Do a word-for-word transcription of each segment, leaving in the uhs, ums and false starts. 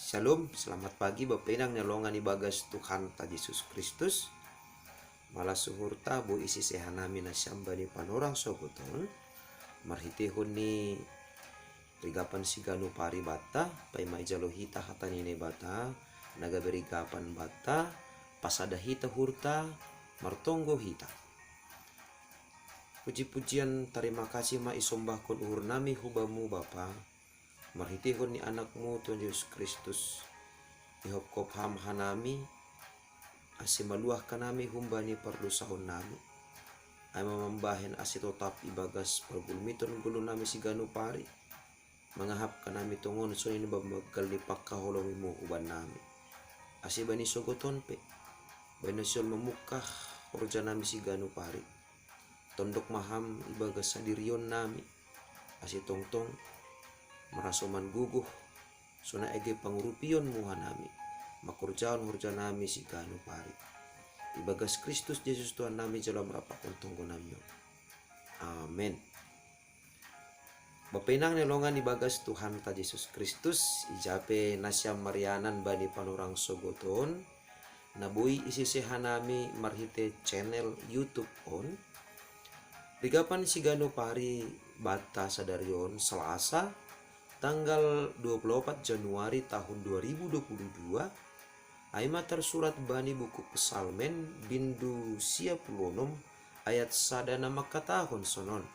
Shalom, selamat pagi Bapa Inang ni longan ibagas Tuhanta Jesus Kristus. Malas uhurta boi isise hanami nasiam bani panorang sogot on, marhitehon ni rigapan siganup ari banta, paima ijalo hita hata ni Naibata na gabe rigapan banta, pasada hita uhurta, martonggo hita. Puji-pujian tarima kasih ma isombahkon uhurnami hu Bamu Bapa, marhitehon ni Anakmu Tuhan Jesus Kristus. Ihopkop Ham hanami, ase maluah hanami humbani pardosaonnami, ai ma mambahen ase totap ibagas pargulmiton ngolunami siganup ari, mangahap hanami tongon songon i na banggal ni panghaholongimu hubannami, ase bani sogot on pe, bani na sihol mamungkah horjanami siganup ari, tondok ma Ham ibagas sadirionnami, ase tongtong marhasoman gogoh, sonai age pangurupionmu hanami, mangkorjahon horjanami siganup ari. Ibagas Kristus Jesus Tuhannami jalo Ham raphon tonggonami on. Amen. Bapa Inang ni longan ibagas Tuhanta Jesus Kristus, ija pe nasiam marianan bani panorang sogot on, na boi isise hanami marhite channel YouTube on. Rigapan siganup ari banta sadari on Salasa, tanggal dua puluh opat Januari tahun dua ribu dua puluh dua, ai ma tarsurat bani buku Psalmen bindu sia pulu onom ayat sada na mangkatahon sonon: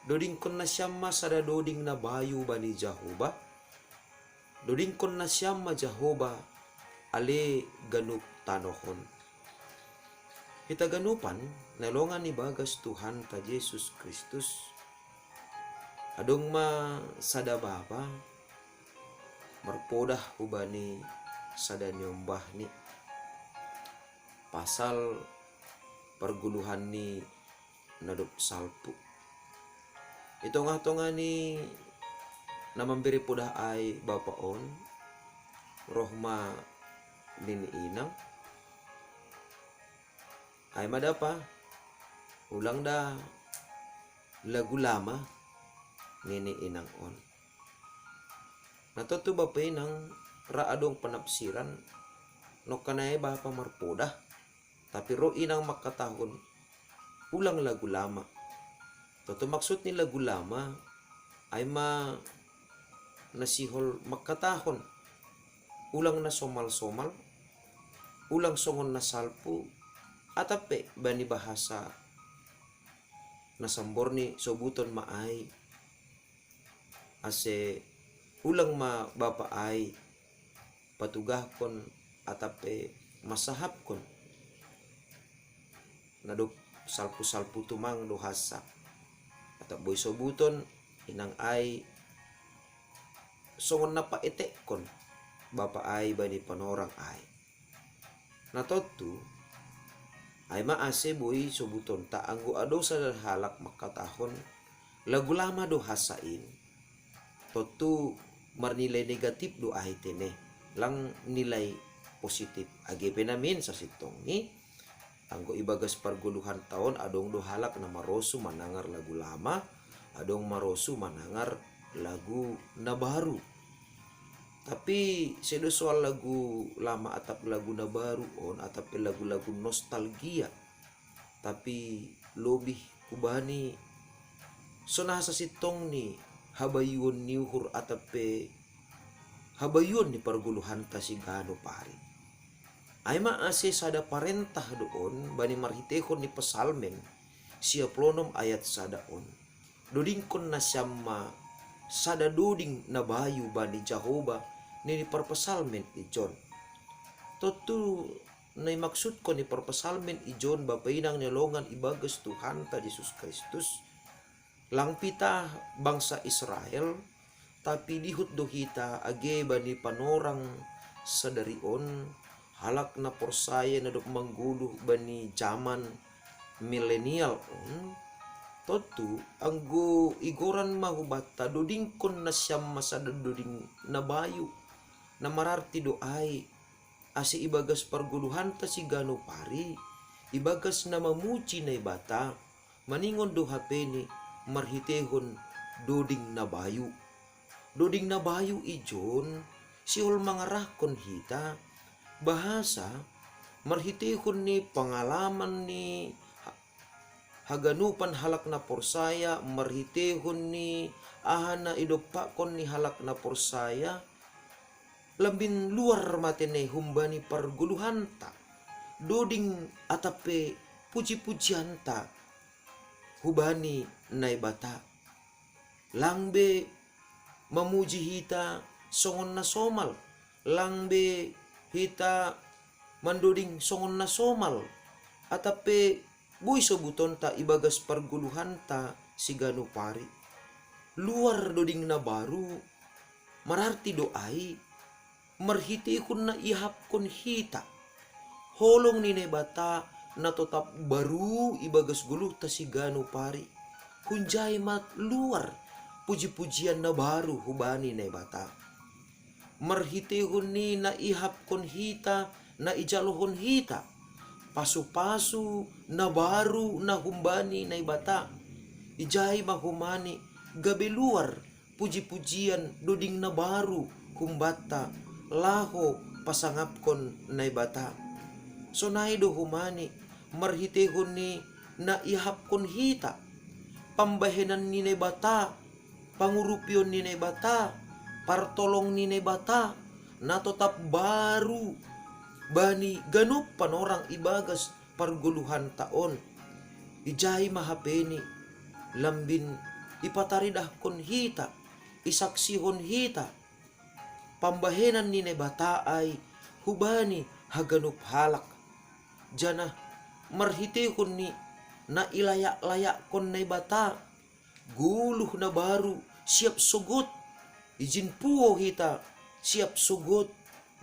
Dodingkon nasiam ma sada doding na bayu bani Jahoba, dodingkon nasiam ma Jahoba, ale ganup tanoh on. Hita ganupan na longan ibagas Tuhanta Jesus Kristus, adong ma sada bapa marpodah hubani sada niombahni pasal pargoluhanni na dob salpu. I tongah-tongah ni na mambere podah ai bapa on, roh ma nini inang, ai ma da pa, ulang da lagu lama, nini inang on. Na tontu bapa inang, ra adong panafsiran, nongkan ai bapa marpodah, tapi ro inang mangkatahon, ulang lagu lama. Tontu maksud ni lagu lama, ai ma na sihol mangkatahon, ulang na somal-somal, ulang songon na salpu, atap pe bani bahasa na sambor ni sobuton ma ai, ase ulang ma bapa ai patugahkon atap pe masahapkon, na dob salpu-salpu tumang do hansa. Atap boi sobuton inang ai songon na paetekkon bapa ai bani panorang ai. Na tontu, ai ma ase boi sobutonta anggo adong sada halak mangkatahon, lagu lama do hansa in, tontu marnilai negatif do ai tene, lang nilai positif. Age pe namin sasintongni, anggo ibagas pargoluhanta on adong do halak na marosu manangar lagu lama, adong marosu manangar lagu na baru. Tapi sedo soal lagu lama atap lagu na baru on, atap pe lagu-lagu nostalgia. Tapi lobih hubani songon na sasintongni habayuon ni uhur atap pe habayuon ni pargoluhanta siganup ari. Ai ma ase sada parentah do on bani marhitehon ni Psalmen sia pulu onom ayat sada on. Dodingkon nasiam ma sada doding na bayu bani Jahoba, nini parpsalmen i jon. Tontu na imaksudkon ni parpsalmen i jon bapa inang ni longan ibagas Tuhanta Jesus Kristus, lang pitah bangsa Israel, tapi dihut do hita age bani panorang sadari on, halak na porsaya na dob manggoluh bani jaman milenial on. Tontu anggo igoran ma hubanta dodingkon nasiam ma sada doding na bayu, na mararti do ai, ase ibagas pargoluhanta siganup ari, ibagas na mamuji Naibata, maningon do hape ni marhitehon doding na bayu. Doding na bayu i jon, sihol mangarahkon hita, bahasa marhiteihon ni pangalaman ni haganupan halak na porsaya, marhiteihon ni aha na idompakkon ni halak na porsaya, lambin luar ma tene humbani pargoluhanta, doding atap pe puji-pujianta hubani Naibata. Lang be mamuji hita songon na somal, lang be hita mandoding songon na somal, atap pe boi sobutonta ibagas pargoluhanta siganup ari. Luar doding na baru, mararti do ai marhiteihon na iahapkon hita holong ni Naibata na totap baru ibagas goluhta siganup ari. Hunjai ma luar puji-pujian na baru hubani Naibata. Marhiteihon ni na iahapkon hita, na ijalohon hita pasu-pasu na baru na humbani Naibata. Ijai ma homa ni gabe luar puji-pujian doding na baru humbanta laho pasangapkon Naibata. Sonai do homa ni marhiteihon ni na iahapkon hita pambahenan ni Naibata, pangurupion ni Naibata, partolong ni Naibata na totap baru bani ganup panorang ibagas pargoluhanta on. Ijai ma hape ni lambin ipataridahkon hita, isaksihon hita pambahenan ni Naibata ai hubani haganup halak. Janah marhiteihon ni na ilayak-layakkon Naibata goluh na baru siap sogot, ijin puho hita siap sogot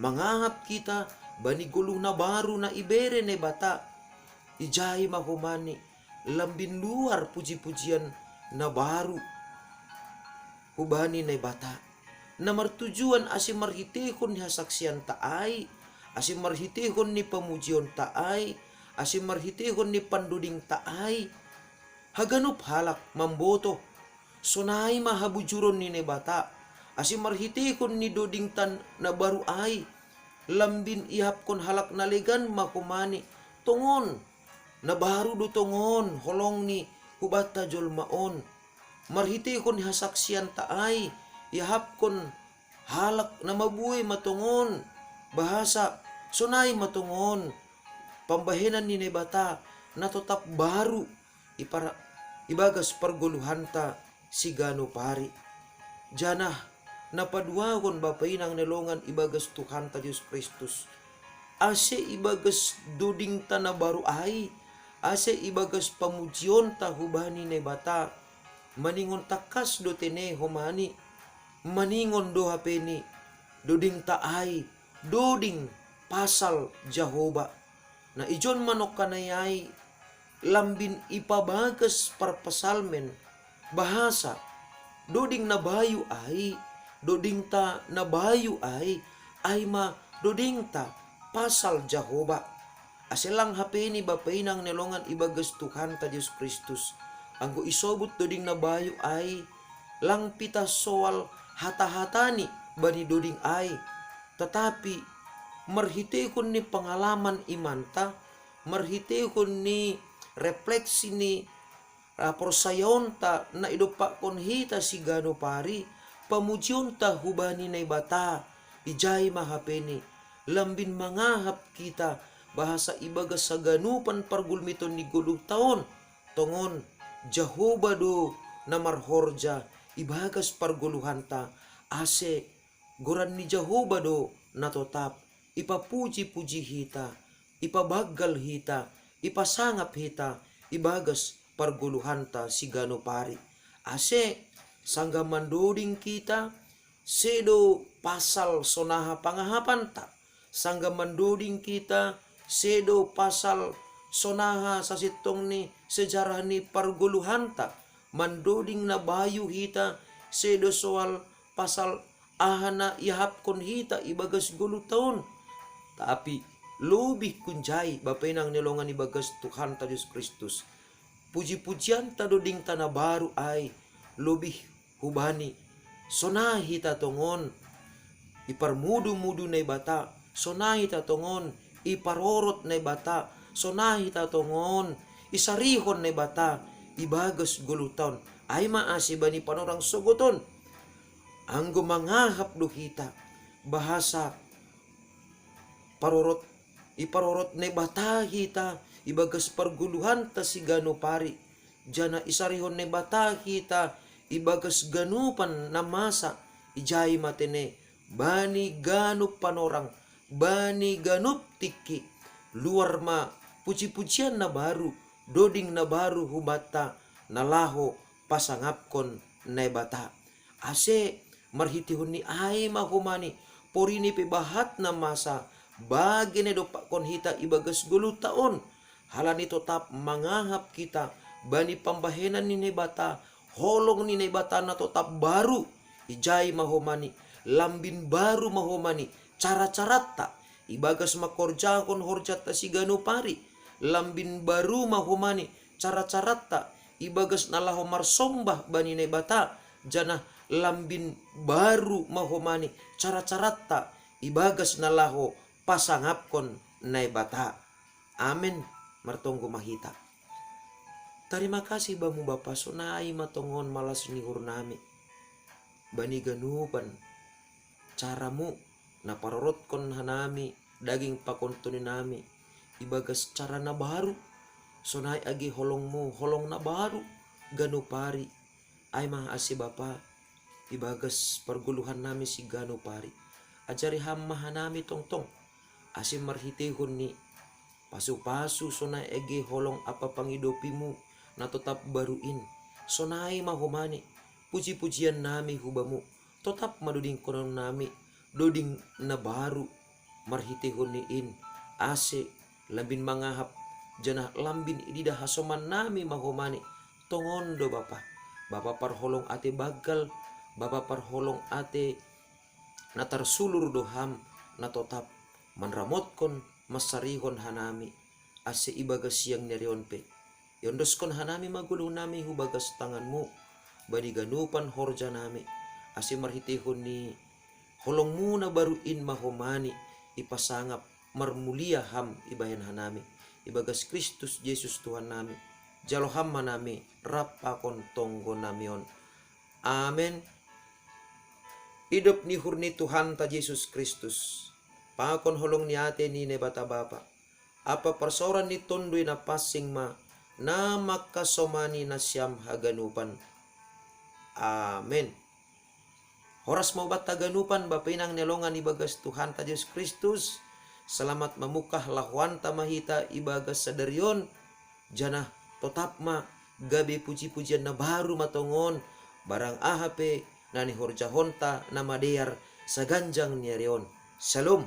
mangahap hita bani goluh na baru na ibere Naibata. Ijai ma homa ni lambin luar puji-pujian na baru hubani Naibata, na martujuan ase marhiteihon ni hasaksianta ai, ase marhiteihon ni pamujionta ai, ase marhiteihon ni pandodingta ai, haganup halak mambotoh, sonai ma habujuron ni Naibata, ase marhiteihon ni dodingta na baru ai, lambin iahapkon halak na legan ma homa ni, tongon, na baru do tongon holong ni hubanta jolma on. Marhiteihon ni hasaksianta ai, iahapkon halak na mabuei ma tongon, bahasa sonai ma tongon pambahenan ni Naibata na totap baru ipara-, ibagas pargoluhanta siganup ari. Janah na paduahon bapa inang na longan ibagas Tuhanta Jesus Kristus, ase ibagas dodingta na baru ai, ase ibagas pamujionta hubani Naibata, maningon tangkas do tene homa ni, maningon do hape ni dodingta ai doding pasal Jahowa. Na ijon manongkanai ai lambin ipabagas parpasalmen, bahasa doding na bayu ai, dodingta na bayu ai, ai ma dodingta pasal Jahowa. Ase lang hape ni bapa inang na longan ibagas Tuhanta Jesus Kristus, anggo isobut doding na bayu ai, lang pitah soal hata-hatani bani doding ai, tatapi marhiteihon ni pangalaman imanta, marhiteihon ni refleksi ni haporsayaonta na idompakkon hita siganup ari, pamujionta hubani Naibata, ijai ma hape ni lambin mangahap hita, bahasa ibagas haganupan pargulmiton ni goluhta on, tongon Jahowa do na marhorja ibagas pargoluhanta, ase goran ni Jahowa do na totap ipapuji-puji hita, ipabanggal hita, ipasangap hita ibagas pargoluhanta siganup ari. Ase sanggah mandoding hita, sedo pasal sonaha pangahapanta, sanggah mandoding hita, sedo pasal sonaha sasintong ni sejarah ni pargoluhanta, mandoding na bayu hita, sedo soal pasal aha na iahapkon hita ibagas goluhta on. Tapi lobih hunjai bapa inang na longan ibagas Tuhanta Jesus Kristus, puji-pujianta dodingta na baru ai lobih hubani sonai hita tongon iparmudu-mudu Naibata, sonai hita tongon iparorot Naibata, sonai hita tongon isarihon Naibata ibagas goluhta on. Ai ma asi bani panorang sogot on, anggo mangahap do hita bahasa parorot, iparorot Naibata hita ibagas pargoluhanta siganup ari, janah isarihon Naibata hita ibagas ganupan na masa, ijai ma tene bani ganup panorang, bani ganup tingki, luar ma puji-pujian na baru, doding na baru hubanta na laho pasangapkon Naibata. Ase marhiteihon ni ai ma homani, porini pe bahat na masa, bage na idompakkon hita ibagas goluhta on, halani totap mangahap hita bani pambahenan ni Naibata, holong ni Naibata na totap baru, ijai ma homani, lambin baru ma homani cara-caranta ibagas mangkorjahon horjanta siganup ari, lambin baru ma homani cara-caranta ibagas na laho marsombah bani Naibata, janah lambin baru ma homani cara-caranta ibagas na laho pasangapkon Naibata. Amen. Martonggo ma hita. Tarima kasih Bamu Bapa, sonai ma tongon malas ni uhurnami bani ganupan caramu na parorotkon hanami daging pakon toninami ibagas cara na baru, sonai age holongmu holong na baru ganup ari. Ai ma asi Bapa, ibagas pargoluhannami siganup ari, ajari Ham ma hanami tongtong, ase marhiteihon ni pasu-pasu sonai age holong ampa pangidopimu na totap baru in, sonai ma homani puji-pujiannami hu Bamu, totap ma dodingkononnami doding na baru marhiteihon ni in, ase lambin mangahap janah lambin ididah hasomannami ma homani. Tongon do Bapa, Bapa parholong ate banggal, Bapa parholong ate na tarsulur do Ham na totap manramotkon mansarihon hanami, ase ibagas siang ni ari on pe iondoskon hanami ma goluhnami hu bagas tanganmu bani ganupan horjanami, ase marhiteihon ni holongmu na baru in ma homani ipasangap marmulia Ham ibahen hanami, ibagas Kristus Jesus Tuhannami. Jalo Ham ma nami rap pakon tonggonami on. Amen. Idop ni uhur ni Tuhanta Jesus Kristus, pakon holong ni ate ni Naibata Bapa, ampa parsaoran ni Tonduy Napansing ma na mangkasomani nasiam haganupan. Amen. Horas ma hubanta haganupan, Bapa inang ni longan ibagas Tuhanta Jesus Kristus, selamat mamungkah lahoanta ma hita ibagas sadari on, janah totap ma gabe puji-pujian na baru ma tongon, barang aha pe na nihorjahonta na madear saganjang ni ari on. Shalom.